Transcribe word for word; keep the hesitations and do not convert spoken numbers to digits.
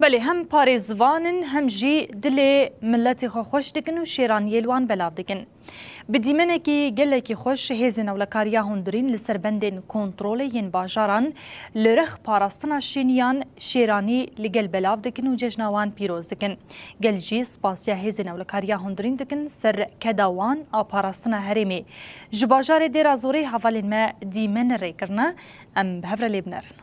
Belê, hem parêzvan in, hem jî dilê miletê xwe xweş dikin û şêraniyê li wan belav dikin. Bi dîmenekî gelekî xweş, hêzên ewlekariya hundirîn li ser bendên kontrolê yên bajaran li rex parastina şêniyan şêranî li gel belav dikin û cejna wan pîroz dikin. Gel jî spasiya hêzên ewlekariya hundirîn dikin ser keda wan a parastina herêmê. Ji bajarê Dêra Zorê hevalên me dîmen rê kirine, em bi hev re lê binerin.